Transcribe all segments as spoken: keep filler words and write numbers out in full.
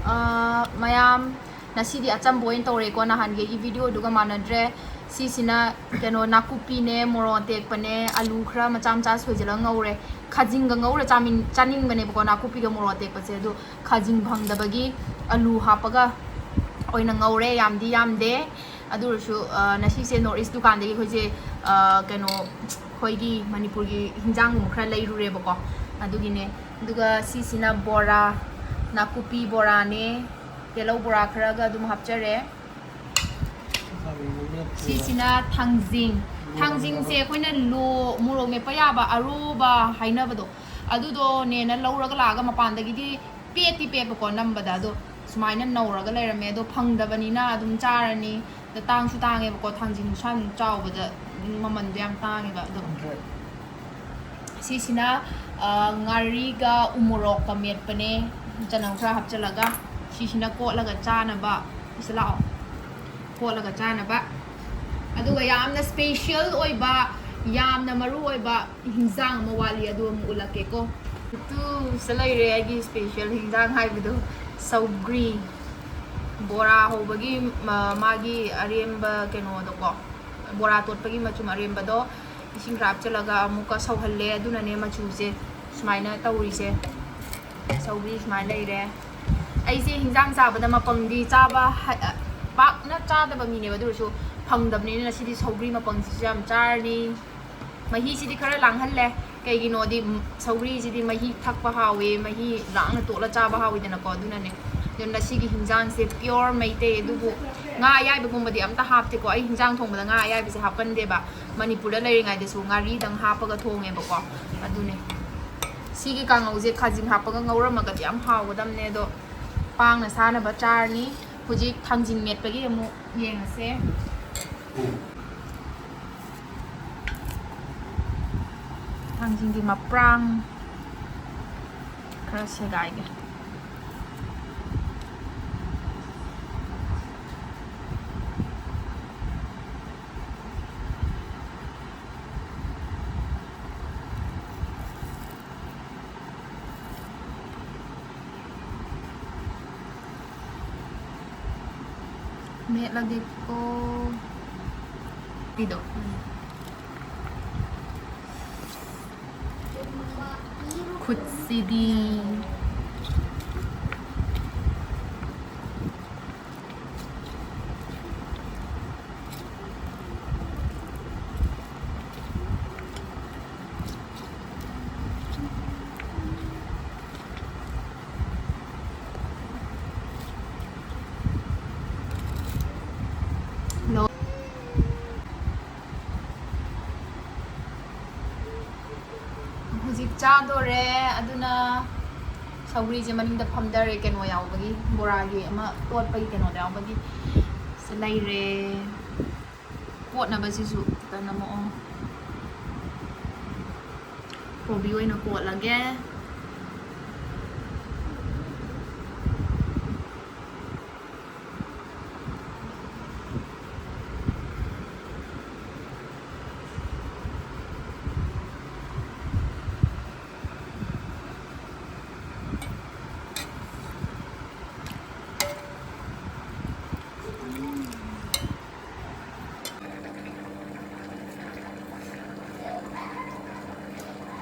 ꯑꯥ, ꯃꯌꯥꯝ, ꯉꯁꯤꯗꯤ ꯑꯆꯝꯕ ꯑꯣꯏꯅ ꯇꯧꯔꯦꯀꯣ, ꯅꯍꯥꯟꯒꯤ ꯑꯩꯒꯤ ꯚꯤꯗꯤꯑꯣꯗꯨꯒ ꯃꯥꯟꯅꯗ꯭ꯔꯦ꯫ ꯁꯤꯁꯤꯅ ꯀꯩꯅꯣ, ꯅꯥꯀꯨꯞꯄꯤꯅꯦ, ꯃꯣꯔꯣꯛ ꯑꯇꯦꯛꯄꯅꯦ, ꯑꯂꯨ ꯈꯔ ꯃꯆꯥ ꯃꯆꯥ ꯁꯣꯏꯖꯤꯜꯂꯒ ꯉꯧꯔꯦ꯫ ꯈꯥꯖꯤꯡꯒ ꯉꯧꯔ ꯆꯥꯃꯤꯟ-, ꯆꯥꯅꯤꯡꯕꯅꯦꯕꯀꯣ, ꯅꯥꯀꯨꯞꯄꯤꯒ ꯃꯣꯔꯣꯛ ꯑꯇꯦꯛꯄꯁꯦ, ꯑꯗꯨ ꯈꯥꯖꯤꯡ ꯐꯪꯗꯕꯒꯤ ꯑꯂꯨ ꯍꯥꯞꯄꯒ ꯑꯣꯏꯅ ꯉꯧꯔꯦ꯫ ꯌꯥꯝꯗꯤ ꯌꯥꯝꯗꯦ, ꯑꯗꯨ ꯑꯣꯏꯔꯁꯨ, ꯑ, ꯉꯁꯤꯁꯦ North East ꯗꯨꯀꯥꯟꯗꯒꯤ ꯑꯩꯈꯣꯏꯁꯦ, ꯑ, ꯀꯩꯅꯣ, ꯑꯩꯈꯣꯏꯒꯤ ꯃꯅꯤꯄꯨꯔꯒꯤ ꯍꯤꯟꯖꯥꯡꯒꯨꯝꯕ ꯈꯔ ꯂꯩꯔꯨꯔꯦꯕꯀꯣ, ꯑꯗꯨꯒꯤꯅꯦ꯫ ꯑꯗꯨꯒ ꯁꯤꯁꯤꯅ ꯕꯣꯔꯥ, ꯅꯥꯀꯨꯞꯄꯤ ꯕꯣꯔꯥꯅꯦ, ꯇꯤꯜꯍꯧ ꯕꯣꯔꯥ ꯈꯔꯒ ꯑꯗꯨꯝ ꯍꯥꯞꯆꯔꯦ꯫ ꯁꯤꯁꯤꯅ ꯊꯥꯡꯖꯤꯡ꯫ ꯊꯥꯡꯖꯤꯡꯁꯦ ꯑꯩꯈꯣꯏꯅ ꯂꯣ-, ꯃꯣꯔꯣꯛ ꯃꯦꯠꯄ ꯌꯥꯕ ꯑꯔꯣꯕ ꯍꯥꯏꯅꯕꯗꯣ, ꯑꯗꯨꯗꯣꯅꯦꯅ ꯂꯧꯔꯒ ꯂꯥꯛꯑꯒ ꯃꯄꯥꯟꯗꯒꯤꯗꯤ ꯄꯦꯠꯇꯤ ꯄꯦꯠꯄꯀꯣ ꯅꯝꯕꯗ, ꯑꯗꯣ ꯁꯨꯃꯥꯏꯅ ꯅꯧꯔꯒ ꯂꯩꯔꯝꯃꯦ꯫ ꯑꯗꯣ ꯐꯪꯗꯕꯅꯤꯅ ꯑꯗꯨꯝ ꯆꯥꯔꯅꯤ꯫ ꯑꯗ ꯇꯥꯡꯁꯨ ꯇꯥꯡꯉꯦꯕꯀꯣ, ꯊꯥꯡꯖꯤꯡ ꯈꯨꯁꯥꯟ ꯆꯥꯎꯕꯗ ꯃꯃꯟꯗꯣ ꯌꯥꯝ ꯇꯥꯡꯉꯦꯕ꯫ ꯑꯗꯣ ꯁꯤꯁꯤꯅ, ꯑ, ꯉꯥꯔꯤꯒ ꯎꯃꯣꯔꯣꯛꯀ ꯃꯦꯠꯄꯅꯦ, ꯆꯅꯝ ꯈꯔ ꯍꯥꯞꯆꯤꯜꯂꯒ꯫ ꯁꯤꯁꯤꯅ ꯀꯣꯠꯂꯒ ꯆꯥꯅꯕ꯫ ꯁꯤꯗ ꯂꯥꯛꯑꯣ, ꯀꯣꯠꯂꯒ ꯆꯥꯅꯕ꯫ ꯑꯗꯨꯒ ꯌꯥꯝꯅ ꯁ꯭ꯄꯦꯁꯤꯌꯦꯜ ꯑꯣꯏꯕ, ꯌꯥꯝꯅ ꯃꯔꯨ ꯑꯣꯏꯕ ꯍꯤꯟꯖꯥꯡ ꯑꯃ ꯋꯥꯠꯂꯤ, ꯑꯗꯨ ꯑꯃꯨꯛ ꯎꯠꯂꯛꯀꯦꯀꯣ꯫ ꯇꯨ, ꯁꯤꯗ ꯂꯩꯔꯦ ꯑꯩꯒꯤ ꯁ꯭ꯄꯦꯁꯤꯌꯦꯜ ꯍꯤꯟꯖꯥꯡ ꯍꯥꯏꯕꯗꯣ, ꯁꯧꯒ꯭ꯔꯤ꯫ ꯕꯣꯔꯥ ꯍꯧꯕꯒꯤ, ꯃ-, ꯃꯥꯒꯤ ꯑꯔꯦꯝꯕ ꯀꯩꯅꯣꯗꯣꯀꯣ, ꯕꯣꯔꯥ ꯇꯣꯠꯄꯒꯤ ꯃꯆꯨꯝ ꯑꯔꯦꯝꯕꯗꯣ ꯏꯁꯤꯡ ꯈꯔ ꯍꯥꯞꯆꯤꯜꯂꯒ ꯑꯃꯨꯛꯀ ꯁꯧꯍꯜꯂꯦ꯫ ꯑꯗꯨꯅꯅꯦ ꯃꯆꯨꯁꯦ ꯁꯨꯃꯥꯏꯅ ꯇꯧꯔꯤꯁꯦ꯫ ꯁꯧꯒ꯭ꯔꯤ ꯁꯨꯃꯥꯏꯅ ꯂꯩꯔꯦ꯫ ꯑꯩꯁꯦ ꯍꯤꯟꯖꯥꯡ ꯆꯥꯕꯗ ꯃꯄꯪꯗꯤ ꯆꯥꯕ ꯍ-, ꯄꯥꯛꯅ ꯆꯥꯗꯕ ꯃꯤꯅꯦꯕ, ꯑꯗꯨ ꯑꯣꯏꯔꯁꯨ ꯐꯪꯗꯕꯅꯤꯅ ꯉꯁꯤꯗꯤ ꯁꯧꯒ꯭ꯔꯤ ꯃꯄꯪꯁꯤꯁꯨ ꯌꯥꯝ ꯆꯥꯔꯅꯤ꯫ ꯃꯍꯤꯁꯤꯗꯤ ꯈꯔ ꯂꯥꯡꯍꯜꯂꯦ, ꯀꯩꯒꯤꯅꯣꯗꯤ, ꯎꯝ, ꯁꯧꯒ꯭ꯔꯤꯁꯤꯗꯤ ꯃꯍꯤ ꯊꯛꯄ ꯍꯥꯎꯋꯦ, ꯃꯍꯤ ꯂꯥꯡꯅ ꯇꯣꯠꯂ ꯆꯥꯕ ꯍꯥꯎꯋꯤꯗꯅꯀꯣ, ꯑꯗꯨꯅꯅꯦ꯫ ꯑꯗꯨ ꯉꯁꯤꯒꯤ ꯍꯤꯟꯖꯥꯡꯁꯦ pure ꯃꯩꯇꯩ, ꯑꯗꯨꯕꯨ ꯉꯥ ꯑꯌꯥꯏꯕꯒꯨꯝꯕꯗꯤ ꯑꯝꯇ ꯍꯥꯞꯇꯦꯀꯣ꯫ ꯑꯩ ꯍꯤꯟꯖꯥꯡ ꯊꯣꯡꯕꯗ ꯉꯥ ꯑꯌꯥꯏꯕꯁꯦ ꯍꯥꯞꯀꯟꯗꯦꯕ, ꯃꯅꯤꯄꯨꯔꯗ ꯂꯩꯔꯤꯉꯩꯗꯁꯨ ꯉꯥꯔꯤꯗꯪ ꯍꯥꯞꯄꯒ ꯊꯣꯡꯉꯦꯕꯀꯣ꯫ ꯑꯗꯨꯅꯦ ꯁꯤꯒꯤ ꯀꯥꯡꯉꯧꯁꯦ ꯈꯥꯖꯤꯡ ꯍꯥꯞꯄꯒ ꯉꯧꯔꯝꯃꯒꯗꯤ ꯌꯥꯝ ꯍꯥꯎꯒꯗꯕꯅꯦ, ꯑꯗꯣ ꯄꯥꯡꯅ ꯁꯥꯅꯕ ꯆꯥꯔꯅꯤ꯫ ꯍꯧꯖꯤꯛ ꯊꯥꯡꯖꯤꯡ ꯃꯦꯠꯄꯒꯤ ꯑꯃꯨꯛ ꯌꯦꯡꯉꯁꯦ꯫ ꯊꯥꯡꯖꯤꯡꯒꯤ ꯃꯄ꯭ꯔꯥꯡ ꯈꯔ ꯁꯦꯒꯥꯏꯒꯦ꯫ ꯃꯦꯠꯂꯒꯦꯀꯣ꯫ ꯄꯤꯗꯣ꯫ ꯈꯨꯠꯁꯤꯗꯤ꯫ ꯍꯧꯖꯤꯛ ꯆꯥꯗꯣꯔꯦ꯫ ꯑꯗꯨꯅ ꯁꯧꯒ꯭ꯔꯤꯁꯦ ꯃꯅꯤꯡꯗ ꯐꯝꯊꯔꯦ, ꯀꯩꯅꯣ ꯌꯥꯎꯕꯒꯤ, ꯕꯣꯔꯥꯒꯤ ꯑꯃ ꯇꯣꯠꯄꯒꯤ ꯀꯩꯅꯣꯗꯣ ꯌꯥꯎꯕꯒꯤ꯫ ꯁꯤ ꯂꯩꯔꯦ꯫ ꯀꯣꯠꯅꯕꯁꯤꯁꯨ ꯈꯤꯇꯪ ꯅꯝꯃꯛꯑꯣ꯫ ꯀꯣꯕꯤ ꯑꯣꯏꯅ ꯀꯣꯠꯂꯒꯦ꯫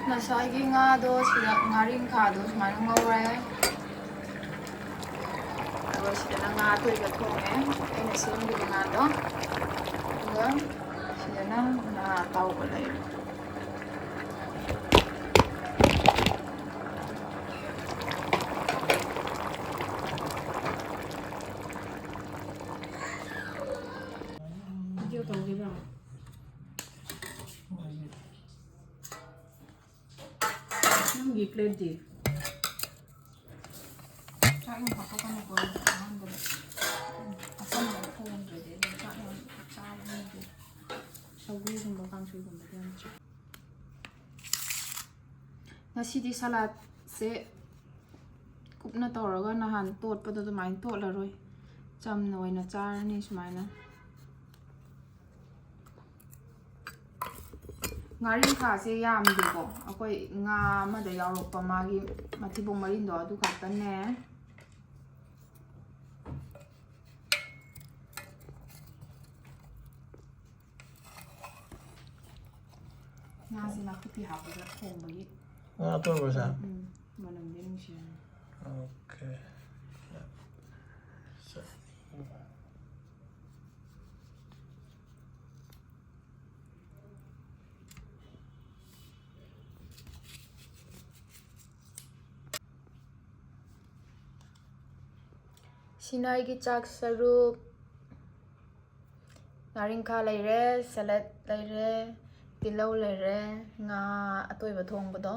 ꯉꯁꯥꯏꯒꯤ ꯉꯥꯗꯣ ꯁꯤꯗ ꯉꯥꯔꯤꯡꯈꯥꯗꯣ ꯁꯨꯃꯥꯏꯅ ꯉꯧꯔꯦ꯫ ꯑꯗꯨꯒ ꯁꯤꯗꯅ ꯉꯥ ꯑꯇꯣꯏꯕ ꯊꯣꯡꯉꯦ, ꯑꯩꯅ ꯁꯦꯝꯈꯤꯕ ꯉꯥꯗꯣ꯫ ꯑꯗꯨꯒ ꯁꯤꯗꯅ ꯉꯥ ꯑꯇꯥꯎꯕ ꯂꯩꯔꯦ꯫ ꯚꯤꯗꯤꯑꯣ ꯇꯧꯒꯦꯔꯥ? ꯅꯪꯒꯤ ꯄ꯭ꯂꯦꯠꯇꯤ? ꯆꯥꯛ ꯌꯥꯝ ꯍꯥꯞꯄꯛꯀꯅꯨꯀꯣ, ꯑꯍꯥꯟꯕꯗ꯫ ꯑꯆꯝꯕ ꯊꯣꯡꯗ꯭ꯔꯗꯤ ꯑꯗꯨꯝ ꯆꯥꯛ ꯌꯥꯝ ꯆꯥꯕ ꯉꯝꯗꯦ꯫ ꯁꯧꯒ꯭ꯔꯤꯒꯨꯝꯕ ꯀꯥꯡꯁꯣꯏꯒꯨꯝꯕꯗꯤ ꯌꯥꯝ ꯆꯥꯏ꯫ ꯉꯁꯤꯗꯤ ꯁꯂꯥꯠꯁꯦ ꯀꯨꯞꯅ ꯇꯧꯔꯒ ꯅꯍꯥꯟ ꯇꯣꯠꯄꯗꯣ ꯑꯗꯨꯃꯥꯏꯅ ꯇꯣꯠꯂꯔꯣꯏ, ꯆꯝꯅ ꯑꯣꯏꯅ ꯆꯥꯔꯅꯤ ꯁꯨꯃꯥꯏꯅ꯫ ꯉꯥꯔꯤꯡꯈꯥꯁꯦ ꯌꯥꯝꯗꯦꯀꯣ, ꯑꯩꯈꯣꯏ ꯉꯥ ꯑꯃꯗ ꯌꯥꯎꯔꯛꯄ ꯃꯥꯒꯤ ꯃꯊꯤꯕꯣꯡ ꯃꯔꯤꯟꯗꯣ ꯑꯗꯨ ꯈꯛꯇꯅꯦ꯫ ꯉꯥꯁꯦ ꯅꯥꯀꯨꯞꯄꯤ ꯍꯥꯞꯄꯒ ꯊꯣꯡꯕꯒꯤ꯫ ꯉꯥ ꯑꯇꯣꯏꯕꯁꯦ? ꯎꯝ, ꯃꯅꯝꯗꯤ ꯅꯨꯡꯁꯤꯔꯅꯤ꯫ Okay. ꯁꯤꯅ ꯑꯩꯒꯤ ꯆꯥꯛ ꯁꯔꯨꯛ꯫ ꯉꯥꯔꯤꯡꯈꯥ ꯂꯩꯔꯦ, salad ꯂꯩꯔꯦ, ꯇꯤꯜꯍꯧ ꯂꯩꯔꯦ, ꯉꯥ ꯑꯇꯣꯏꯕ ꯊꯣꯡꯕꯗꯣ꯫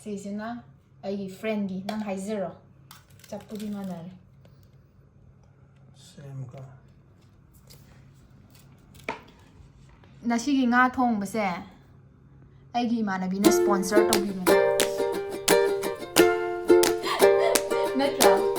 ꯁꯤꯁꯤꯅ ꯑꯩꯒꯤ friendꯒꯤ, ꯅꯪ ꯍꯥꯏꯖꯔꯣ꯫ ꯆꯞꯄꯨꯗꯤ ꯃꯥꯟꯅꯔꯦ꯫ Same ꯀꯣ꯫ ꯉꯁꯤꯒꯤ ꯉꯥ ꯊꯣꯡꯕꯁꯦ ꯑꯩꯒꯤ ꯏꯃꯥꯟꯅꯕꯤꯅ sponsor ꯇꯧꯕꯤꯕꯅꯦ꯫ ꯅꯠꯇ꯭ꯔꯥ?